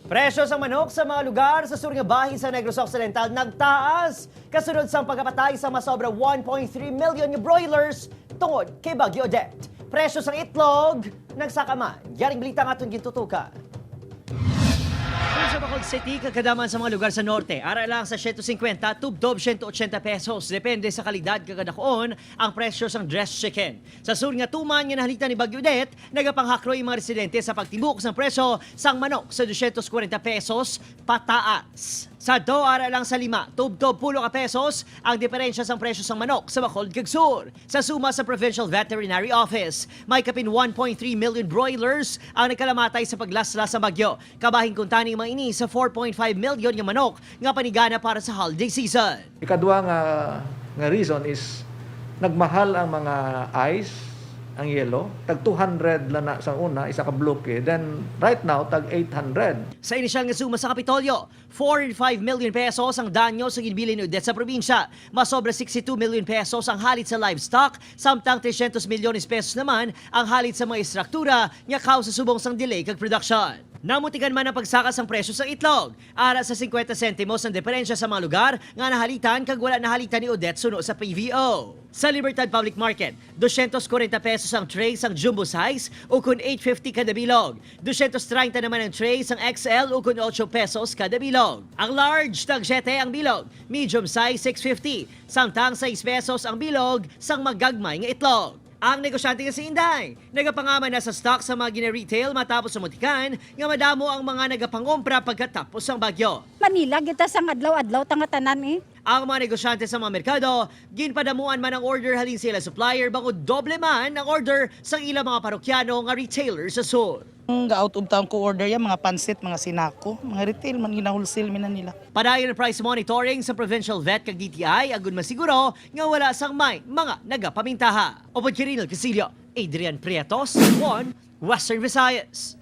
Presyo sa manok sa mga lugar sa sur nga bahin sa Negros Occidental nagtaas kasunod sa pagkapatay sa masobra 1.3 million nga broilers tungod kay Bagyo Odette. Presyo sa itlog nagsaka man. Yaring balita nga atong gintutukan. Sa Bacolod City, kagkadaman sa mga lugar sa norte, ara lang sa 150 tubtob 180 pesos. Depende sa kalidad kag kadakoon ang presyo sang dressed chicken. Sa sur nga tuman nga nahalitan ni Bagyo Odette, nagapanghakroy ang mga residente sa pagtibok sang presyo sang manok sa 240 pesos pataas. Sa do, ara lang sa 5 tubtob 10 ka pesos ang diferensya sang presyo sang manok sa Bacolod kag Sur. Sa suma sa Provincial Veterinary Office, may kapin 1.3 million broilers ang nagkalamatay sa paglaslas sa bagyo. Kabahin kung tani mga ini sa 4.5 million nga manok nga panigana para sa holiday season. Ikadua nga reason is nagmahal ang mga ice, ang yelo, tag 200 lang na sa una, isa ka bloke. Then right now tag 800. Sa inisyal nga suma sa Kapitolyo, 4.5 million pesos ang danyo sa ginbilin ni Odette sa probinsya. Masobra 62 million pesos ang halit sa livestock, samtang 300 milyones pesos naman ang halit sa mga istruktura nga kausa subong sang delay kag production. Namutikan man ang pagsaka sang presyo sa itlog. Ara sa 50 sentimos ang diferensya sa mga lugar nga nahalitan kag wala nahalitan ni Odette suno sa PVO. Sa Libertad Public Market, 240 pesos ang tray sang jumbo size o kung 850 kada bilog. 230 naman ang tray sang XL o kung 8 pesos kada bilog. Ang large, tag 7 ang bilog. Medium size, 650. Samtang 6 pesos ang bilog sang magagmay nga itlog. Ang negosyante nga si Inday, nagapangaman na sa stock sa mga gina-retail matapos sumutikan nga madamo ang mga nagapangompra pagkatapos ang bagyo. Manila kita sang adlaw-adlaw tanga tanan eh. Ang mga negosyante sa mga merkado, ginpadamuan man ang order halin sila supplier bangod doble man ang order sa ilang mga parokyano nga retailer sa sur. Ang out of town ko order yan, mga pansit, mga sinako, mga retail man, gina-wholesale mi na nila. Padayon ang price monitoring sa Provincial Vet kag DTI agun masiguro nga wala sang may mga nagapamintaha. Upod Kirinal Casillo, Adrian Prietos, 1 Western Visayas.